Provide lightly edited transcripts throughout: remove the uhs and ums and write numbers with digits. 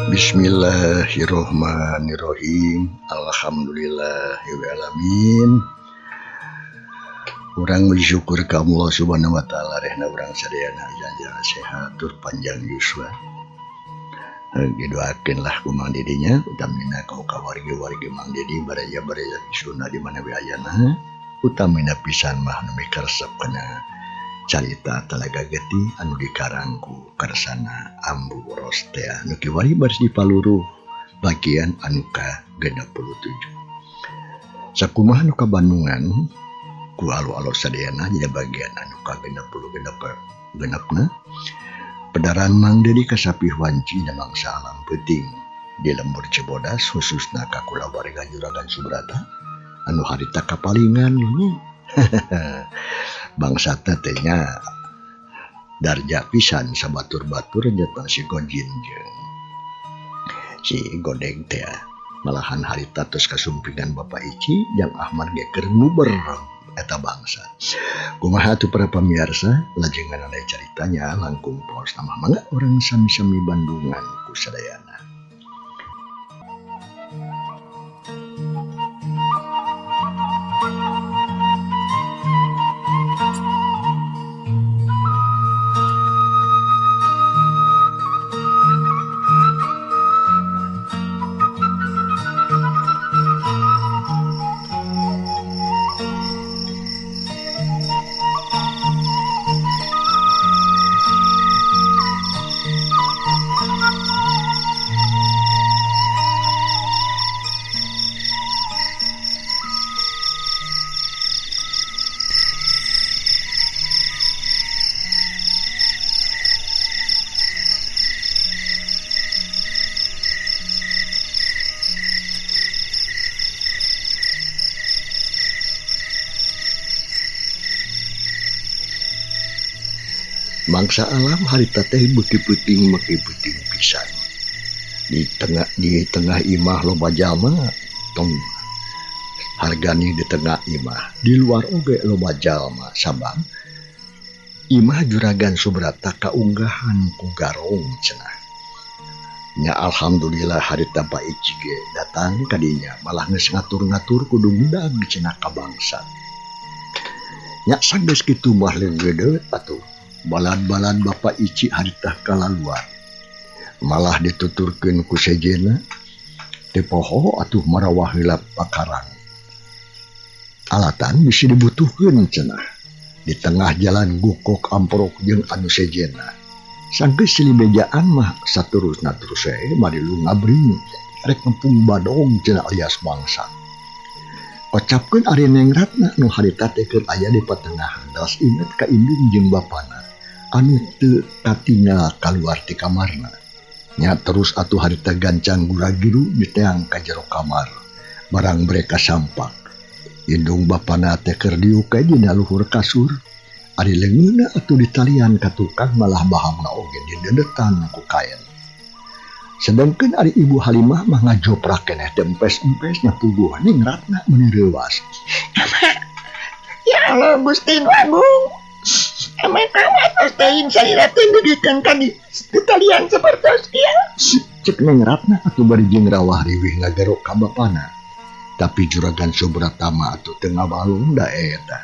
Bismillahirrohmanirrohim. Alhamdulillahirabbil alamin. Urang bersyukur ka Allah Subhanahu wa taala rehna urang sadayana janjang sehat tur panjang yuswa. Didoakeun lah ku Mang Dedinya utamina ka wargi-wargi Mang Dedi baraya-baraya Sunda di mana we ayana, utamina pisan mah nu mikaresep kana carita Talaga Getih anu dikarang ku Karsana Ambu Rostea nu kiwari baris dipaluruh bagian anu ka-67. Sakumaha nu kabandungan ku alo-alo sadayana dina bagian anu ka-66 na pedaran Mang Dedi kasapih wanci na mangsa alam peuting di lembur Cibodas khususna ka kulawarga Juragan Subrata anu harita kapalingan bangsa teh nya darja pisan sabatur-batur nyata si Gojin jeung si Godeng teh malahan harita tos kasumpingan Bapak Ici jeung Ahmad ge keur nguber eta bangsa. Kumaha atuh para pamirsa lajengan aya caritanya langkung pos tambah mangga urang sami-sami bandungan ku sadayana. Mangsa alam harita teh beuki peuting pisan. Di tengah imah loba jalma tong hargani di tengah imah, di luar oge loba jalma sabab imah Juragan Subrata kaunggahan ku garong cenah. Nya alhamdulillah harita Pak Ici ge datang kadinya malah geus ngatur-ngatur kudu ngudag cenah ka bangsa. Nya sageus kitu mah leunggedeut atuh. Balan-balan Bapak Ici harita kalaluan malah dituturkeun ku sejenna teu poho atuh marawah heula pakarang alatan bisi dibutuhkeun cenah di tengah jalan gukok amprok jeung anu sejenna sanggeus silibejaan mah saterusna terus we marilu ngabring rek ngepung badong cenah alias bangsa. Ocapkeun ari Neng Ratna nu harita teh keur aya di patengahan dalas inget ka indung jeung bapana anu teu katingal kaluar ti kamarna. Nya terus atuh harita gancang gura-giru diteang ka jero kamar barang mereka sampak. Indung bapana teh keur diuk we dina luhur kasur. Ari leungeunna atuh ditalian ka tukang malah bahamna oge didedetan ku kaen. Sedangkan ari Ibu Halimah mah ngajoprak keneh dempes-empes nya puguh Ning Ratna meuni reuwas. Ya Allah Gusti nu Agung. Emang kamu teuing salira teh dugikeun ka di talian sapertos ieu. Cek Neng Ratna atuh bari jeung rawah riwih ngagero ka bapana. Tapi Juragan Subrata mah atuh teu ngabalung da eta.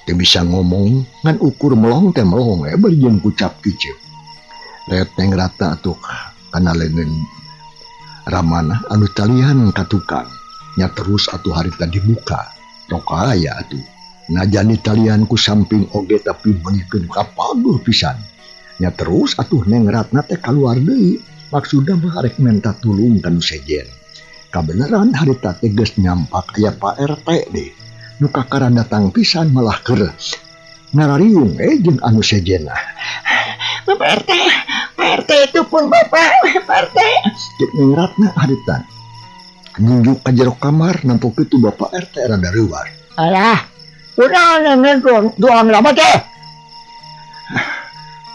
Teu bisa ngomong ngan ukur melong teh melong we bari jeung kucap kicep. Reot Neng Ratna atuh kana leungeun ramana anu talian ka tukang. Nya terus atuh harita dibuka. Rok aya atuh. Najan talian ku samping oge tapi meunikeun kapaguh pisan. Nya terus atuh Neng Ratna teh kaluar deui. Maksudna mah arek menta tulung ka nu sejen. Kabeneran harita teh geus nyampak aya Pak RT deh. Nu kakara datang pisan malah keur ngarariung jeung anu sejenna. Bapak RT, Pak RT itu pun Bapak, Pak RT. Cek Neng Ratna harita nunjuk ka jero kamar nampak kitu Bapak RT rada reuar. Alah, udah neng doang lama teh.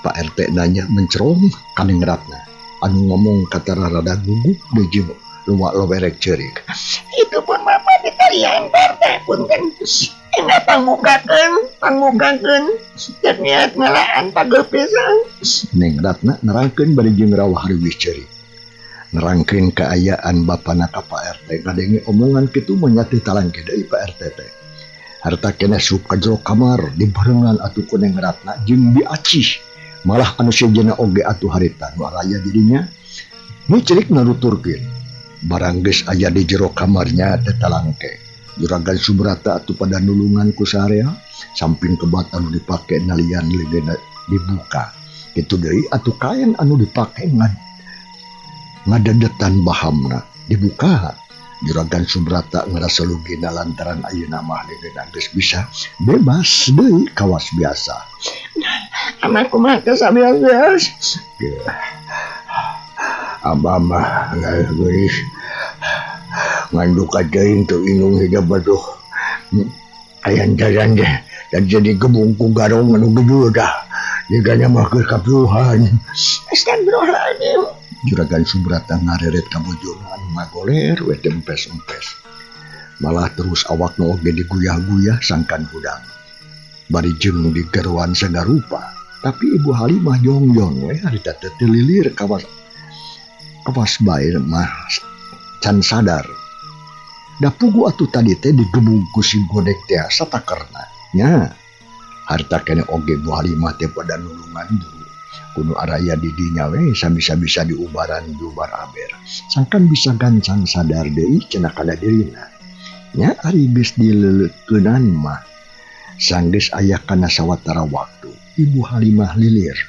Pak RT nanya mencerong ka Neng Ratna. Anu ngomong katara rada gugup deui jeung lumak loberek ceurik. Itu pun Bapak ditalian Pak RT punten. Enak pangmukakeun cek niat ngalaan pageuh pisan. Neng Ratna nerangkeun bari jeung rawah riwih ceurik. Nerangkeun kaayaan bapana ka Pak RT ngadenge omongan kitu mah nya teu talangke deui Pak RT teh. Harta keneh sup ka jero kamar dibarengan atuh ku Neng Ratna jeung Bi Acih. Malah anu sejenna oge atuh harita nu araya di dinya micrik naruturkeun. Barang geus aya di jero kamarnya teu talangke. Juragan Subrata atuh pada nulungan ku sarea samping kebat anu dipake nalian leungeunna dibuka. Kitu deui atuh kaen anu dipake ngadedetan bahamna dibuka. Juragan Subrata ngarasa lugina lantaran ayeuna mah leungeunna geus bisa bebas deui kawas biasa. Amah kumaha teh sabeas-beas? Abah mah geulis ngan duka teuing teu inung hidep atuh. Ayan jalan deh dan jadi gebung ku garong anu gejul dah. Jigana mah keur kapiuhan. Astagfirullahaladzim. Juragan Subrata ngareret ka bojona anu ngagoler we teu empes-empes. Malah terus awakna oge diguyah-guyah sangkan hudang. Bari jeung digeroan sagarupa, tapi Ibu Halimah jongjon we harita teh teu lilir kawas kawas bae mah can sadar. Da pugu atuh tadi teh digebug ku si Godeg teh satakerna. Nya harita keneh oge Bu Halimah teh pada nulungan buru. Kudu araya di dinya we sabisa-bisa diubaran diubar aber. Sangkan bisa gancang sadar deui cenah kana dirina. Nya ari geus dileuleukeunan mah sanggeus aya kana sawatara waktu Ibu Halimah lilir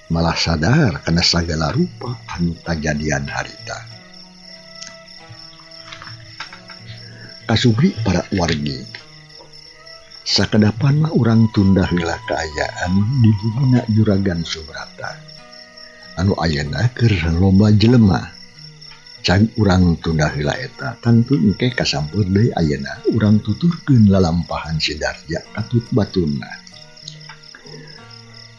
malah sadar kana sagala rupa anu kajadian harita. Kasugri para wargi. Sakedapan mah urang tunda heula kaayaan di bumina Juragan Subrata. Anu ayeuna keur loba jelema. Can urang tunda heula eta tangtu engke kasampeur deui ayeuna urang tuturkeun lalampahan si Darja katut baturna.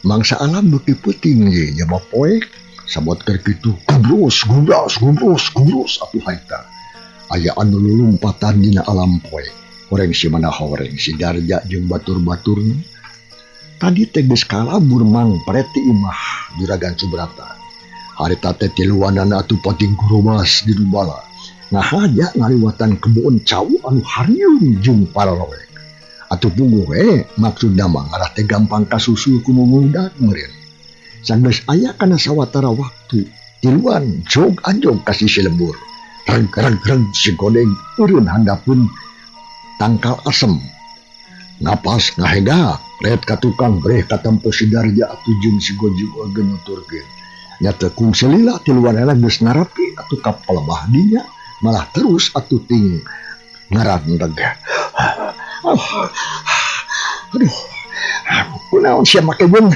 Mangsa alam beuki peuting ye jama poek sabot keur kitu gubros gubras gubros gubros atuh harita. Aya anu lulumpatan dina alam poek. Horeng si mana horeng si Darja jeung batur-baturna. Tadi teh geus kalabur mangpret ti imah Juragan Subrata. Harita teh tiluanana atuh pating kurobas di dubala. Ngahaja ngaliwatan kebon cau anu hariung jeung paraloek. Atuh puguh we maksudna mah ngarah teh gampang kasusul ku nu ngudag meureun. Sanggeus aya kana sawatara waktu tiluan jog anjog ka sisi lembur. Reg reg reg si Godeg eureun handapeun tangkal asem. Napas ngahegak ret ka tukang breh katempo si Darja atuh jeung si Gojig oge nuturkeun. Nya teu kung selila tiluanana geus ngarapi atuh ka palebah dinya malah terus atuh ting ngarandeg. Aduh, kunaon sia make jeung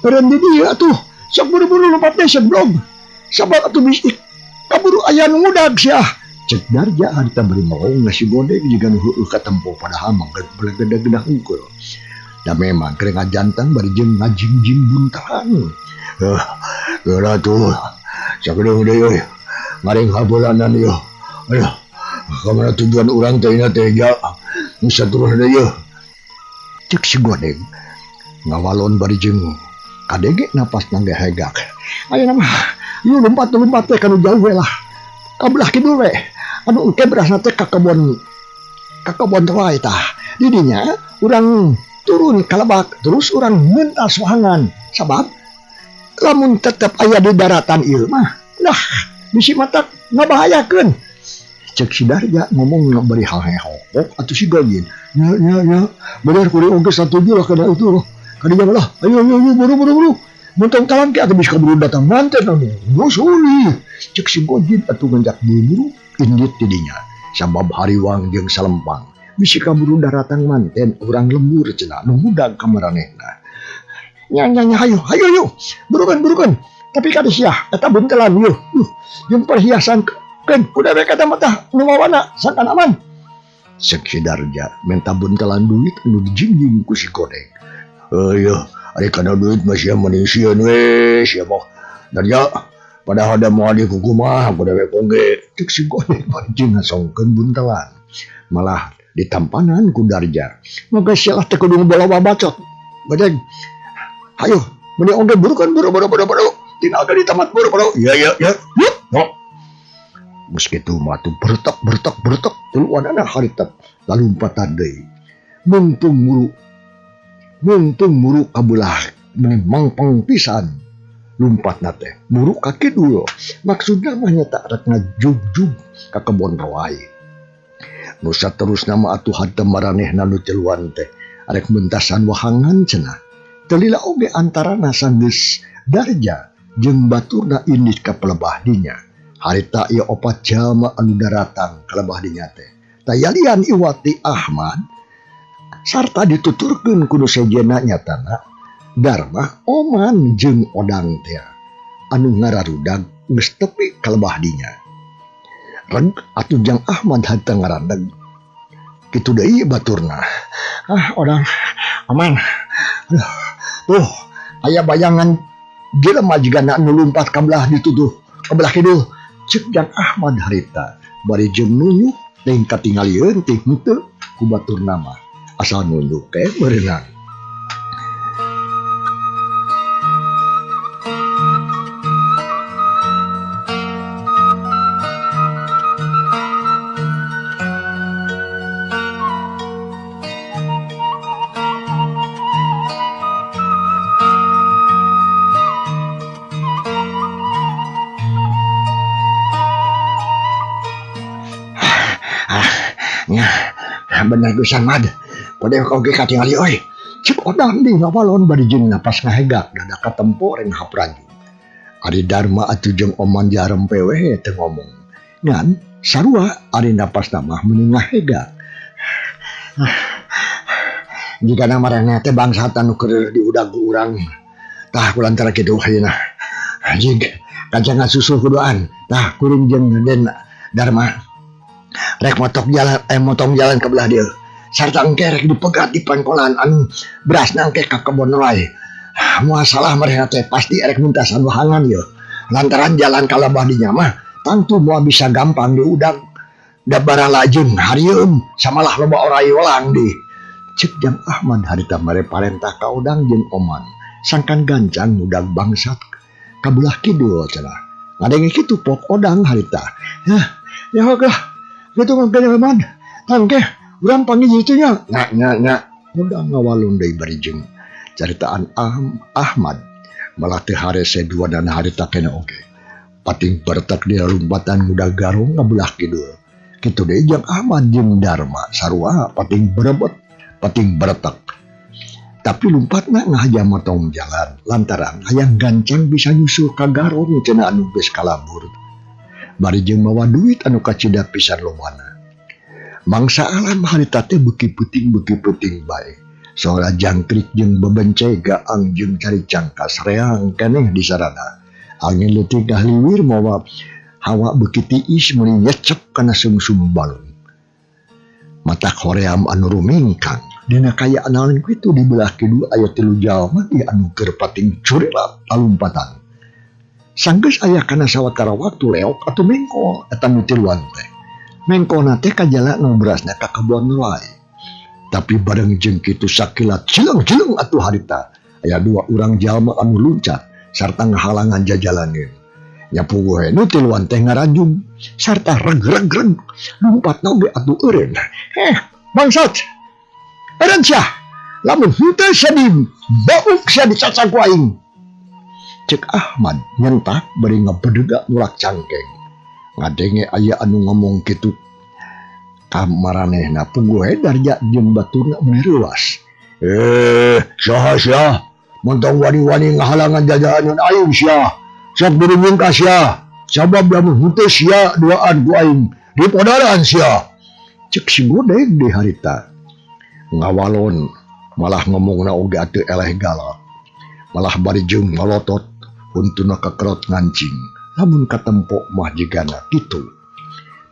eureun di dieu atuh. Sok buru-buru lompat teh seblog. Sabab atuh bisi kaburu aya nu ngudag sia. Cek Darja harita bari melong si Godeg jiga nu heueuh katempo padahal mah belegedeg-gedah hungkul. Da memang keur ngajantang bari jeung ngajingjing buntahan. Geura tuh sakedeung deui euy. Ngaring habulanan ieu. Aduh, ka mana tujuan urang teh ina teh ja. Nu saterusna deui ieu. Cek si Godeg ngawalon bari jeung kadege napasna ge hegak. Ayeuna mah ieu lompat-lompat teh kanu jauh we lah. Ka belah kidul we. Anu engke berasna teh ka kebon wae tah. Di dinya urang turun ka lebak terus urang mentas soangan. Sabab lamun tetep aya di daratan ieu mah lah bisi matak ngabahayakeun. Cek si Darja ngomong bari hahehok atuh si Gojin. Nya nya nya bener kuring oge satuju lah kana itu loh. Kadinya lah ayo ayo ayo buru buru buru. Muntong talangke atuh bisa kaburu datang manten anu. Ngusuli. Cek si Gojin atuh nganjak buru-buru indit di dinya. Sabab hariwang jeung salempang. Bisi kaburu daratang manten urang lembur cenah nu ngudag ka maranehna. Nya nya nya hayu hayu hayu. Burukan burukan. Tapi kade sia eta buntelan yeuh. Jeung perhiasan keun kuda we kata mah nu mawana sangkan aman. Cek si Darja menta buntelan duit anu dijingjing ku si Godeg. Heueuh, ari kana duit mah sia mah sieun we sia mah. Darja padahal da moal dikukumaha kuda we oge. Cek si Godeg bari jeung ngasongkeun buntelan. Malah ditampanan ku Darja. Moga sia lah teh kudu bola babacot. Godeg. Hayu, meni oge burukan buru buru buru buru. Tinggal di tamat buru buru. Iya iya iya. Yuk. Geus kitu mah atuh bertek bertek bertek tiluanana harita lalumpatan deui. Mungtung muru mungtung muru kabelah meni mangpang pisan lumpatna teh muru ka kidul. Maksudna mah nyata rek ngajugjug ka kebon roai. Nu saterusna mah atuh harita maranehna nu tiluan teh arek mentasan wahangan cenah. Teu lila oge antarana sanggeus Darja jeung baturna indit ka pelebah dinya. Harita ieu opat jalma anu daratang ka lebah dinya teh. Tayalian iwati Ahmad sarta dituturkeun ku nu sejenna nyatana Darma Oman jeung Odang teh anu ngararudag geus tepi ka lebah dinya. Reg atuh Jang Ahmad harita ngaradeg. Kitu deui baturna. Ah Odang, Oman. Aduh, tuh aya bayangan jelema jigana anu lumpat ka belah ditu tuh, ka belah kidul. Ceuk Jang Ahmad harita bari jeung nunjuk teh katingalieun teh henteu ku baturna mah. Asal nunjuk teh berenang. Bener pisan Mad, kode oge katingali euy. Cek Odang di ngawalon bari jeung napas ngahegak dada katempo reng hapraju. Ari Darma atuh jeung Oman jarempe we teu ngomong. Ngan sarua ari napasna mah meuni ngahegak. Jigana maranehna teh bangsat anu keur diudag ku urang. Tah kulantaran kitu ayeuna. Anjing kajangan susul kuduaan. Tah kuring jeung Den Darma rek motong jalan motong jalan ke belah dieu. Sarta engke rek dipegat di pangkolan anu berasna engke ka kebon wae. Moal salah maranehna teh pasti erek muntasan wahangan ieu. Lantaran jalan ka lebah dinya mah tangtu moal bisa gampang diudag. Da baralajeng harieum samalah loba oray welang di. Ceuk Jang Ahmad harita mere parentah ka Odang jeung Oman sangkan gancang ngudag bangsat ka belah kidul cenah. Ngadenge kitu pok Odang harita. Hah, ya lah. Kitu mah geuning Man. Tangke urang panggih kitu nya. Nya nya nya. Odang ngawalun deui bari jeung caritaan Ahmad malah teu harese duanana harita keneh oge. Pating bertek di lalumpatan ngudag garong ngabelah kidul. Kitu deui Jang Ahmad jeung Darma sarua pating berebet pating beretek. Tapi lumpatna ngahaja motong jalan lantaran hayang gancang bisa nyusul ka garong cenah anu geus kalabur. Bari jeung mawa duit anu kacida pisan lobana. Mangsa alam harita teh beuki peuting bae. Sora jangkrik jeung bebence gaang jeung cari cangkas reang keneh di sarana. Angin leutik ngahliwir mawa hawa beuki tiis meuni nyecep kana sungsum balung. Matak hoream anu rumingkang. Dina kaayaan naon kitu di belah kidul aya tilu jalma di anu keur pating curelat lalumpatan. Sanggeus aya kana sawatara waktu leok atuh mengkol eta nu tiluan teh. Mengkolna teh kajala nu berasna ka kebon wae. Tapi bareng jeung kitu sakilat cileng-cileng atuh harita. Aya dua urang jalma anu luncat sarta ngahalangan jajalaneun. Nya puguh we nu tiluan teh ngaranjung sarta reg-reg-reg lumpatna oge atuh eureun. Heh, bangsat. Eureun sia. Lamun henteu sia dibauk sia dicacag ku aing. Cek Ahmad nyentak bari ngabedega nulak cangkeng. Ngadenge aya anu ngomong kitu ka maranehna puguh we Darja jeung baturna meuni reuas. Saha sia? Montong wani-wani ngahalangan jajalaneun aing sia. Sok buru ka sia. Sabab lamun henteu sia duaan ku aing dipodaran sia. Cek si godeg di harita. Ngawalon malah ngomongna oge atuh eleh galak. Malah bari jeung malotot huntuna kakerot ngancing. Lamun katempo mah jigana kitu.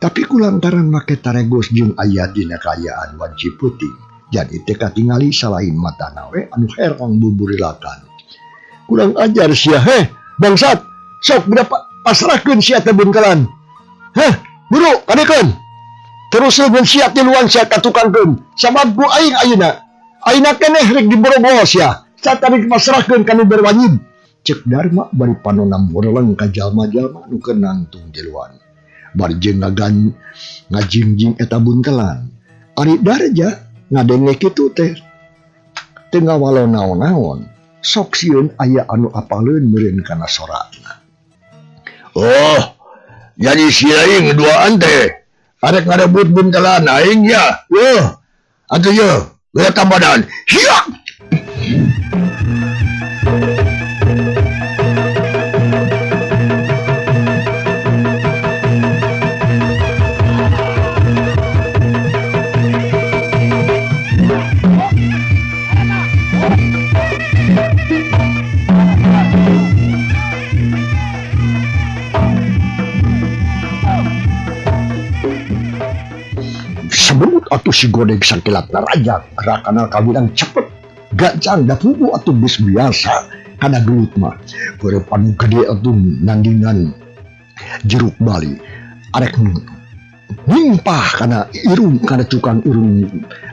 Tapi kulantaran make taregos jeung aya dina kaayaan wanci peuting. Jadi teu katingali salain matana we anu herang buburilakan. Kurang ajar sia heh, bangsat. Sok berapa pasrahkeun sia teh bungkelan. Heh, buru kadekeun. Terus leungeun sia tiluan sia katukangkeun. Sabab ku aing ayeuna. Ayeuna keneh rek diborobol sia. Satari pasrahkeun ka nu berwajib. Cek Darma bari panona mureleng ka jalma-jalma nu keur nangtung tiluan. Bari jeung ngajingjing eta buntelan. Ari Darja ngadenge kitu teh teu ngawalo naon-naon. Sok sieun aya anu apaleun meureun kana sorana. Oh, jadi si aing duaan teh arek ngarebut buntelan aing ya. Yeuh, atuh yeuh, geus tambadan. Hiak. Sebelum atuh si Godeg sakilat narajang gerakan kawilang cepet gajang da pugu atuh geus biasa kana gelut mah beureum anu gede atuh nandingan jeruk Bali arek nimpah kana irung kana cukang irung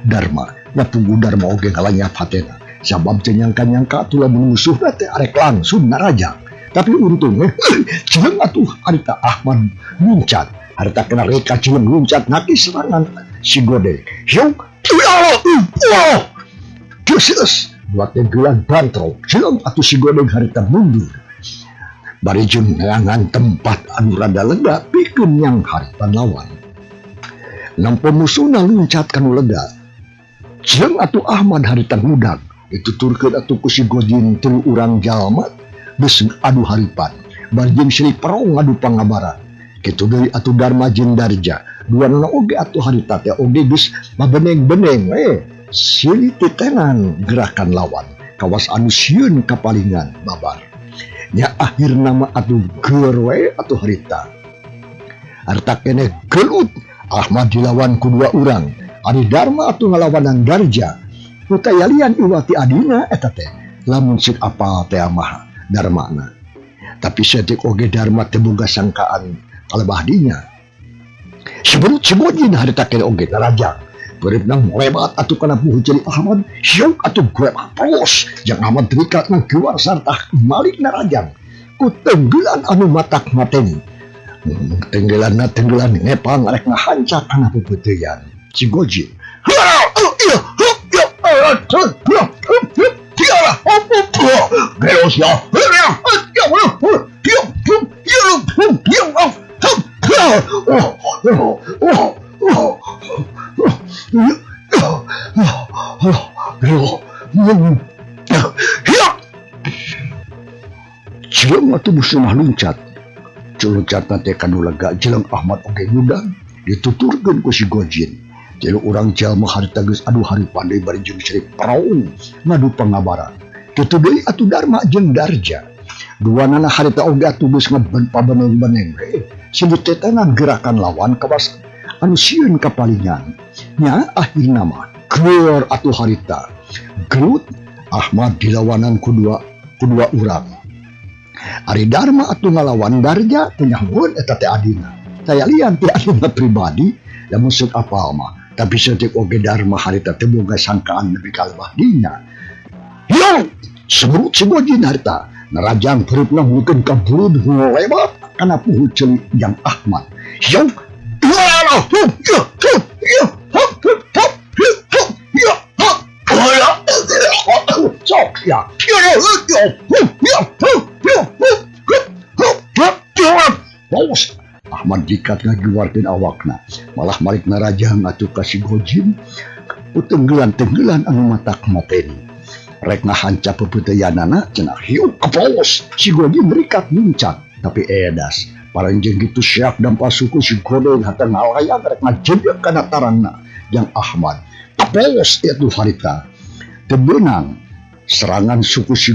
Darma da pugu Darma oge ngalanyap hatena sabab teu nyangka-nyangka atuh lamun musuhna teh arek langsung narajang tapi untung cileng atuh harita Ahmad muncat harita kena reka cileng luncat naki serangan si Godeg. Hiuk, Geus buat gelan bantrok cileng atuh si Godeg harita mundur. Bari jeung neangan tempat anu rada lega pikeun yang haripan lawan. Nampo musuhna luncat kanu lega. Cileng atuh Ahmad harita ngudag dituturkeun atuh ku si Gojin tilu urang jalma geus adu haripan. Bari jeung silih perong ngadu pangabaran. Kitu deui atuh Darma jeung Darja. Duanana oge atuh harita teh oge geus mabeneng-beneng we. Silih titenan gerakan lawan kawas anu sieun kapalingan babar. Nya akhirna mah atuh geur we atuh harita. Harta keneh gelut Ahmad dilawan ku dua urang. Ari Darma atuh ngalawanan Darja. Nu tayalian iwati adina eta teh lamun seuk apal teh mah Darmana. Tapi saeutik oge Darma teu boga sangkaan kalebah dinya. Sebelum cibojin harita kene oge narajang. Beureupna molebat atuh kana puhu ceuli Ahmad, siuk atuh gorebat terus. Jang Ahmad terikat nang keluar sarta malik narajang. Ku tenggelan anu matak mateni. Tenggelanna tenggelan ngepang arek ngahancak kana peupeuteuyan. Cigojin. Cileng atuh musuh mah luncat. Luncat teh kanu lega cileng Ahmad oge ngundang dituturkeun ku si Gojin. Tilu urang jalma harita geus adu haripan deui bari jeung seri paraung ngadu pangabaran. Kitu deui atuh Darma jeung Darja. Duanana harita oge atuh geus ngabeneng-beneng we. Silih tetenan gerakan lawan kawas anu sieun kapalingan. Nya akhirna mah geur atuh harita. Gelut Ahmad dilawanan ku dua urang. Ari Darma atuh ngalawan Darja teu nyahoeun eta teh adina. Tayalian teh adina pribadi lamun seuk apal mah. Tapi saeutik oge Darma harita teu boga sangkaan nepi ka lebah dinya. Hiung seberut si Gojin harita narajang pereupna mungkin ka burud lebat kana puhu ceuli Jang Ahmad. Hiung Ahmad dikat ngagiwarkeun awakna malah malik narajang atuh ka si Gojin tenggelan-tenggelan anu matak mateni rek ngahanca pepeuteyanana cenah hiuk kepos si Gojin merikat muncat tapi edas paranjeng kitu siap dampa suku si Godeg hata ngalayang rek ngajedeg kana tarangna Jang Ahmad kepos itu harita teu beunang serangan suku si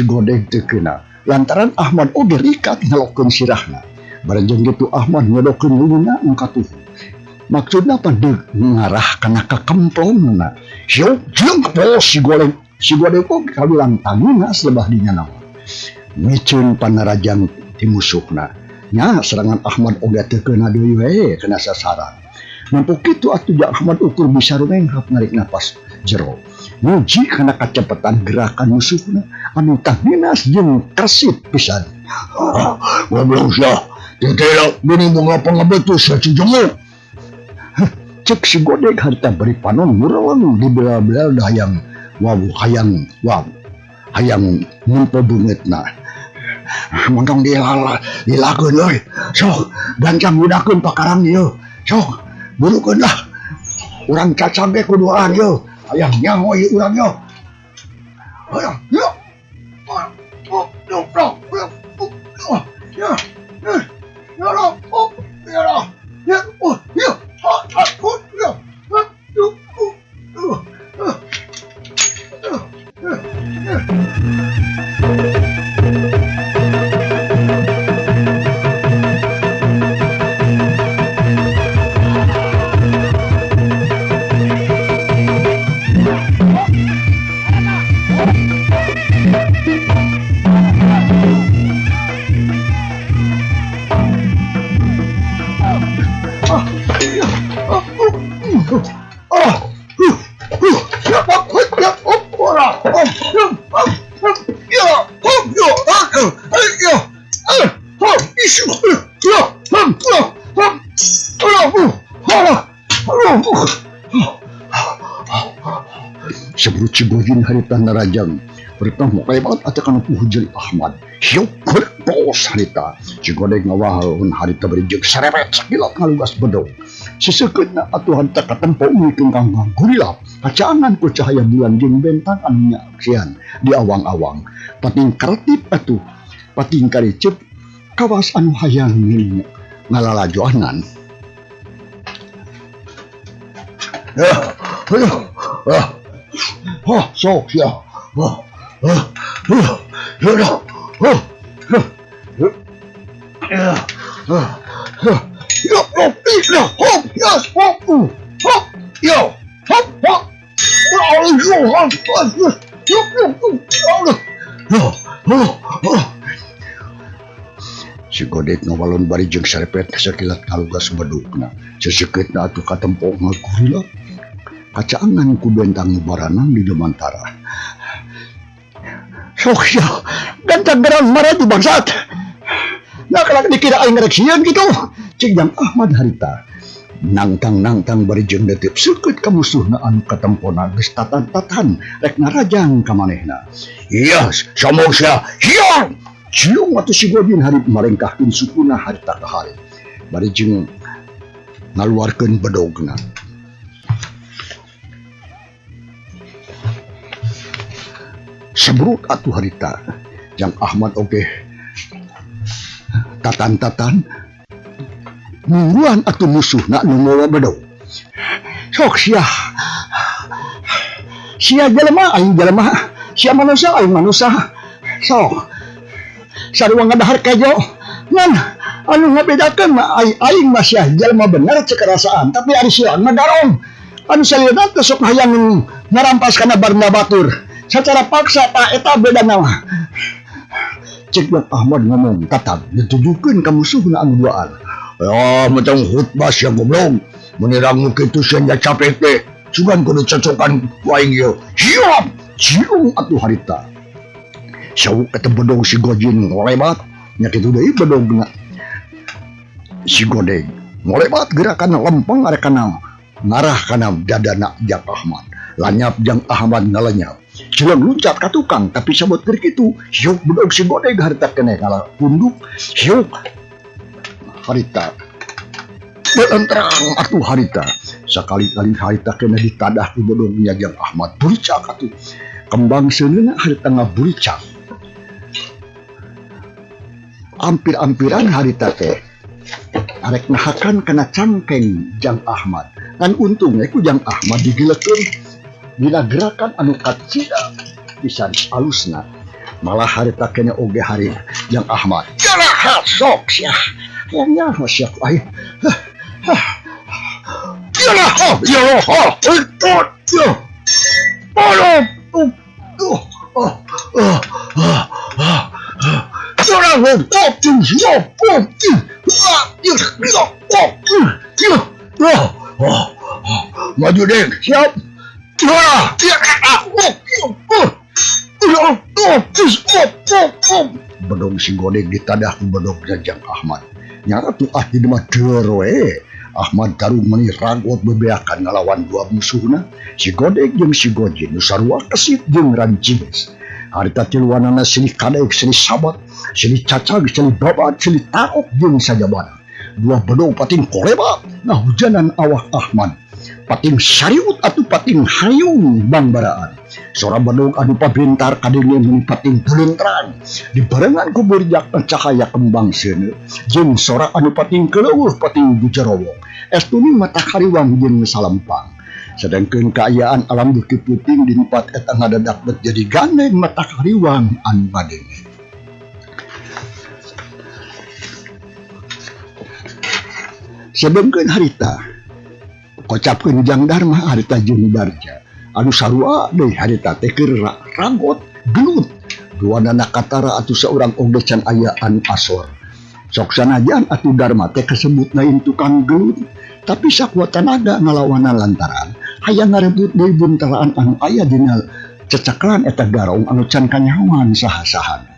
Godeg teu kena lantaran Ahmad oge rikat ngelokeun sirahna. Baranjeng kitu Ahmad ngedokeun luluna nu katuhu. Maksudna pandeuk ngarah kana kakemplongna. Siuk jeung kepos si Godeg oge kawilang tangina selebah dinya naon. Miceun panarajang ti musuhna. Nya serangan Ahmad oge teu keuna deui we kena sasaran. Nempo kitu atuh Jang Ahmad ukur bisa rumenghap narik napas jero. Muji kana kacepetan gerakan musuhna anu tanginas jeung kersit pisan. Goblok sia. Teu teh geuning bunga pangabetus sia Cijenguk. Cek si Godeg harita beri panon mureleng di bela-bela hayang wawu hayang waw hayang nempo beungeutna. Montong dilakeun euy. Sok gancang gunakeun pakarang ieu. Sok burukeun lah. Urang cacang ge kuduaan ieu. Hayang nyaho ieu urang ieu. Hayang ieu. Sebelum Cigojin harita narajang berita mokai banget ate kana puhujeli Ahmad. Hiuk tos harita Cigodeg ngawahun harita beri jeung serepet sakilat ngalugas bedog. Sesekeutna atuh harita katempo mikeun kang gorila kacaangan ku cahaya bulan jeung bentang anu nyaksian di awang-awang. Pating karetip atuh pating karicep kawas anu hayang ngalalajoanan. Sok sia. Si Godeg ngawalon bari jeung serepet sakilat ngalugas bedugna. Sesekeutna atuh katempo ngagurila. Kacaangan ku bentang baranang di Dumantara. Sok sia, gantang gerang maraju bangsat. Nah kalau dikira aing rek sieun kitu. Cik Jang Ahmad harita. Nangtang-nangtang bari jeung deuteup seukeut ka musuhna anu katempona geus tatan-tatan rek narajang ka manehna. Iya, sombong sia. Hiang. Ciung atuh si Godin harip marengkahkeun sukuna harita ka hareup. Bari jeung ngaluarkeun bedogna. Sebrut atuh harita Jang Ahmad oge tatan-tatan nungguan atuh musuhna nu mawa bedog. Sok sia. Sia jelema aing jelema, sia manusia aing manusia. Sok sarua ngadahar kejo ngan anu ngabedakeun mah aing mah sia jelema bener cek kerasaan, tapi ari sia mah garong. Anu salieuna teh sok hayang ngarampas kana barna batur. Secara paksa tak eta beda nama. Cek Jang Ahmad ngomong tatag ditujukeun ka musuhna anu duaan. Ya macam khutbah sia goblok. Mun irang kitu sia nya capek teh. Sugan kudu cocokan ku aing ieu. Siap. Ciung atuh harita. Sauk eta bedog si Gojin ngolebat nya kitu deui bedogna. Si Godeg ngolebat gerakan lempeng arek kana ngarah kana dadana Jang Ahmad. Lanyap Jang Ahmad ngalenyap. Cileung luncat ka tukang tapi sabot keur kitu hiuk bedog si Godeg harita keneh ngala punduk hiuk harita belentrang atuh harita sakali-kali harita keneh ditadah ku bedognya Jang Ahmad buricak atuh kembang seuneuna harita ngaburicak ampir-ampiran harita teh arek nahakan kana cangkeng Jang Ahmad kan untungnya ku Jang Ahmad digilekeun dina gerakan anu kacida pisan alusna malah harita keneh oge hari Jang Ahmad jalah sok sia hayang nyaho sia ku aing jalah ya maju deh siap. Bedog si Godeg ditadah ku bedog Jang Ahmad. Nya atuh ah di mah deur we. Ahmad Tarung meuni ragot bebeakan ngalawan dua musuhna, si Godeg jeung si Gojin nu sarua kesit jeung rancines. Harita tiluanana silih kadek, silih sabat, silih cacag, silih babat, silih taok jeung sajabana. Dua bedog pating kolebat ngahujanan awak Ahmad. Pating sariut atuh pating hayung bangbaraan. Sora bedog anu pabintar kadenge mun pating gelentrang. Dibarengan ku burjak cahaya kembang seuneu jeung sora anu pating keleueuh pating gujarowok. Estuning mata hariwang jeung salempang. Sedangkeun kaayaan alam beuki puting di tempat eta ngadadak bet jadi gandeng mata hariwang anu ngadenge. Sedangkeun harita kocapkeun Jang Dharma harita jeung Darja anu sarua deui harita teh keur ragot gelut duanana katara atuh saurang oge can aya anu asor. Sok sanajan atuh Dharma teh kasebut lain tukang gelut tapi sakuat tanaga ngalawanan lantaran hayang ngarebut deui buntalaan anu aya dina cecaklan eta garong anu can kanyahoan saha-sahana.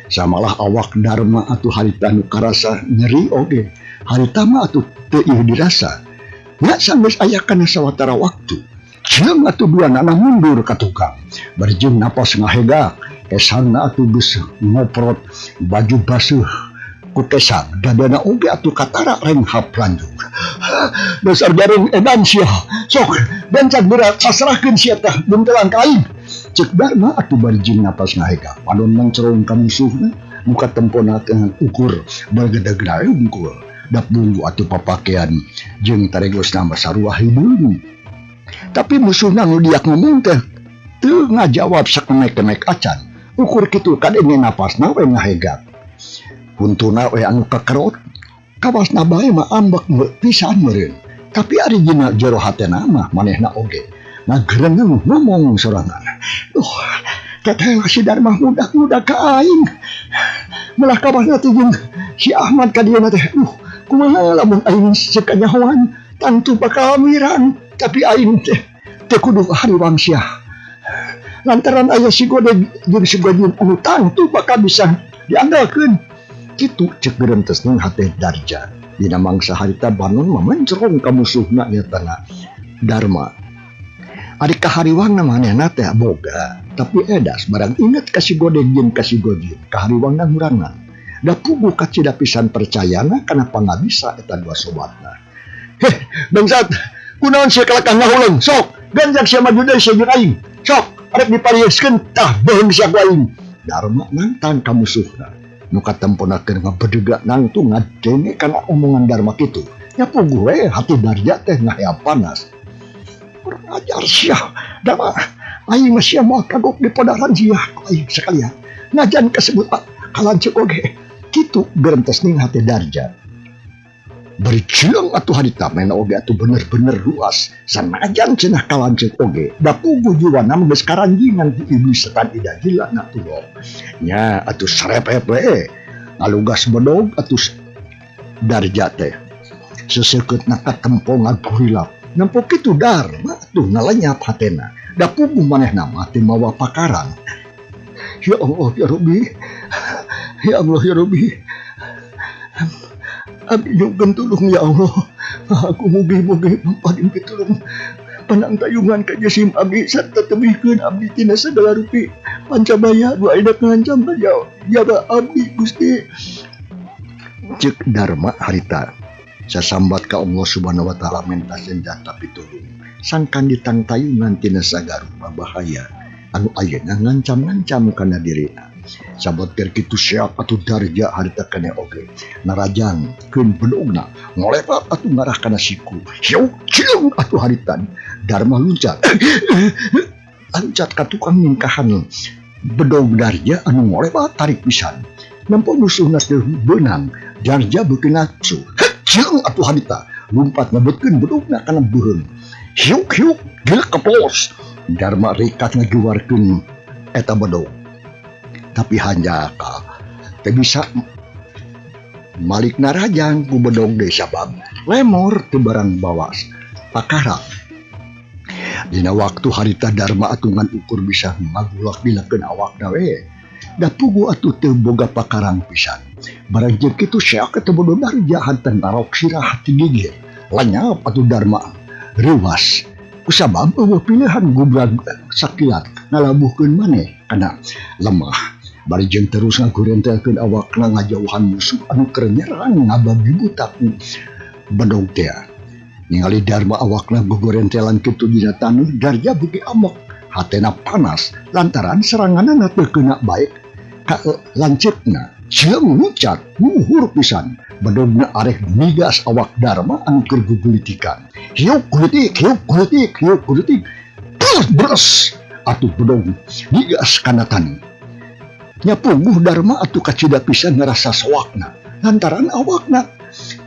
Samalah awak Dharma atuh harita anu karasa nyeri oge harita mah atuh teu ieu dirasa. Nya sanggeus aya kana sawatara waktu. Jeung atuh duanana mundur ka tukang. Bari jeung napas ngahegak, kesangna atuh geus ngoprot baju baseuh ku kesang, dadana oge atuh katara renghap lanjut. Dasar gareng edan sia. Sok bencang berat sasrahkeun sia tah buntelan ka aing. Ceuk Dharma atuh bari jeung napas ngahegak, panon mangcerong ka musuhna, muka tempona teh ukur bargedeg hungkul. Dap bunggu atuh papakean jeung taregosna mah sarua hideung. Tapi musuhna nu diak ngomong teh teu ngajawab sakemek-kemek acan. Ukur kitu kadenge napasna we ngahegak. Huntuna we anu kakerot, kawasna bae mah ambek pisan meureun. Tapi ari dina jero hatena mah manehna oge ngagerengeung ngomong sorangan. Duh, teteh si Dharma mudak-mudak ka aing. Melah kawasna teh jeung si Ahmad ka dieu teh. Duh, kumaha lamun aing sekanyahoan tangtu bakal mirang, tapi aing teh teu kudu hariwang sia. Lantaran aya si Godeg jeung si Gojin anu tangtu bakal bisa diandalkeun. Kitu ceuk gerentes nang hate Darja. Dina mangsa harita banon mah mencerong ka musuhna nyatana Dharma. Ari kahariwangna manehna teh boga, tapi edas barang inget ka si Godeg jeung ka si Gojin, kahariwangna ngurangan. Da puguh kacida pisan percayana kana pangabisa eta dua sobatna. Heh, bangsat, kunaon sia kalakah ngahuleung? Sok, ganjak sia maju deui sia jeung aing. Sok, arek diparieskeun tah beuheung sia ku aing. Dharma nantang ka musuhna. Nu katempona keur ngabedega nangtung ngadenge kana omongan Dharma kitu. Nya puguh we hati Darja teh ngahea panas. Kurang ajar sia, Dharma. Aing mah sia moal kagok di podaran sia ku aing sakalian. Najan kasebut kalanceuk oge. Kitu gerentes ning hati Darja. Berjuang atuh harita mena oge atuh bener-bener ruas. Sanajan cenah kalanceuk oge, da puguh jiwana mah geus karanjingan ku iblis setan ida gila na tulok. Nya atuh serepet we. Ngalugas bedog atuh Darja teh. Seseukeutna katempo ngagurilap. Nempo kitu Dharma atuh ngalenyap hatena. Da puguh manehna mah teu mawa pakaran. Ya Allah ya Rabbi. Ya Allah ya Rabbi. Abdi nyungkeun tulung ya Allah. Aku mugi-mugi paling pitulung panangtayungan ka jisim abdi sarta tebihkeun abdi tina sagala rupi pancabaya nu ayeuna ngancam ka jaga abdi Gusti. Ceuk Dharma harita sasambat ka Allah Subhanahu wa taala menta senjata pitulung sangkan ditangtayungan tina sagala rupa bahaya anu ayeuna ngancam-ngancam kana dirina. Sabot keur kitu siap atuh Darja harita keneh oge narajang keun bedogna ngolepat atuh ngarah kana siku. Hiuk ciung atuh harita Dharma luncat. Loncat ka tukang ningkahan bedog Darja anu ngolepat tarik pisan. Nempo musuhna teu beunang Darja beuki nafsu. Ciung atuh harita lumpat ngebetkeun bedogna kana beuheung. Hiuk hiuk gila kepos. Dharma rikat ngajuarkeun eta bedog. Tapi hanjaka teu bisa malik narajang ku bedog deui sabab lemor teu barang bawas pakara. Dina waktu harita Dharma atuh ngan ukur bisa ngagulak-gilakeun awakna we. Da puguh atuh teu boga pakarang pisan. Barang jeung kitu seak eta bodoh Darja hanten tarok sirah ti gigir. Lenyap atuh Darma reuwas. Kusabab eueuh pilihan gubrag sakilat ngalabuhkeun maneh kana lemah. Bari jeung terus ngagurentelkeun awakna ngajauhan musuh anu keur nyerang ngababi butak bedog teh. Ningali Darma awakna gogorentelan kitu dina taneuh, Darja beuki amok. Hatena panas lantaran seranganana teu keuna baik ka lanceukna. Jeung lucat luhur pisan bedogna arek migas awak Darma anu keur gugulitikan. Hiuk gulutik, hiuk gulutik, hiuk gulutik. Beres atuh bedog migas kana taneuh. Nya puguh Darma atuh kacida pisan ngarasa soakna lantaran awakna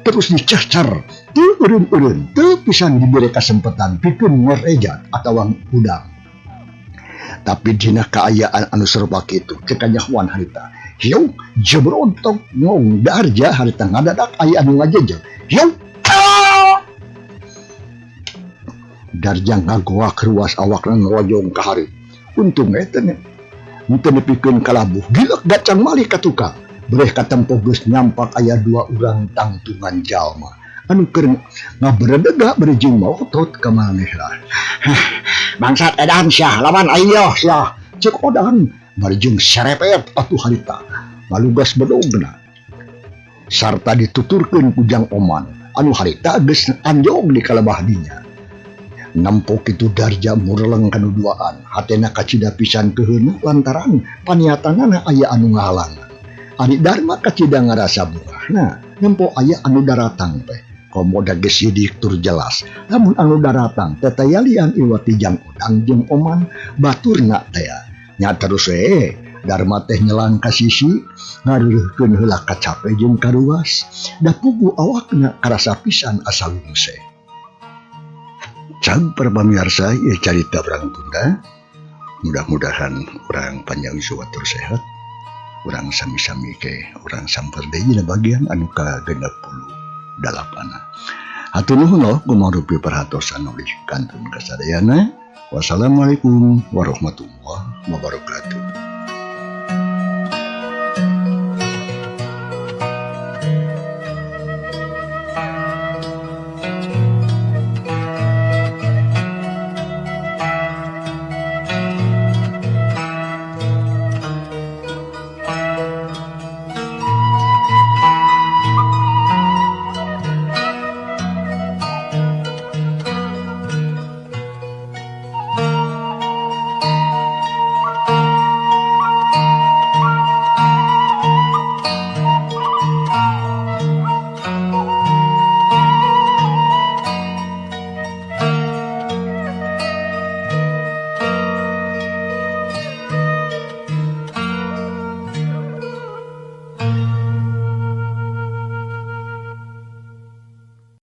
terus dicecer teu eureun-eureun teu pisan dibere kasempatan pikeun ngerejat atawa hudang. Tapi dina kaayaan anu serupa kitu teu kanyahoan harita. Hiuk jebrontok ngong Darja harita ngadadak aya anu ngajejeg. Hiuk Darja ngagoak ruas awakna ngerojong ka hareup. Untung eta teu nepikeun kalabuh gilek gacang malih ka tukang. Bereh katempo geus nyampak aya dua urang tangtungan jalma anu keur ngaberedega bari jeung malotot ka manehna. Bangsat edan sia lawan aing yoh sia cek Odan bari jeung serepet atuh harita ngalugas bedogna sarta dituturkeun ku Jang Oman anu harita geus anjog di kalebah dinya. Nempo kitu Darja mureleng kanu duaan hatena kacida pisan keuheuna lantaran paniatanana aya anu ngahalangan. Ari Darma kacida ngarasa bungahna nempo aya anu daratang teh. Komo da geus sidik tur jelas lamun anu daratang teh tayalian iwati Jang Odang jeung Oman baturna teh. Nya terus we Darma teh nyelang ka sisi ngareureurkeun heula kacape jeung karuas da puguh awakna karasa pisan asa lungse. Cag para pamirsa ieu carita urang tunda. Mudah-mudahan urang panjang yuswa tur sehat. Urang sami-sami ke urang samper deui dina bagian anu ka-68. Hatur nuhun loh kumaha perhatosan oleh kantun kasadayana. Wassalamualaikum warahmatullahi wabarakatuh.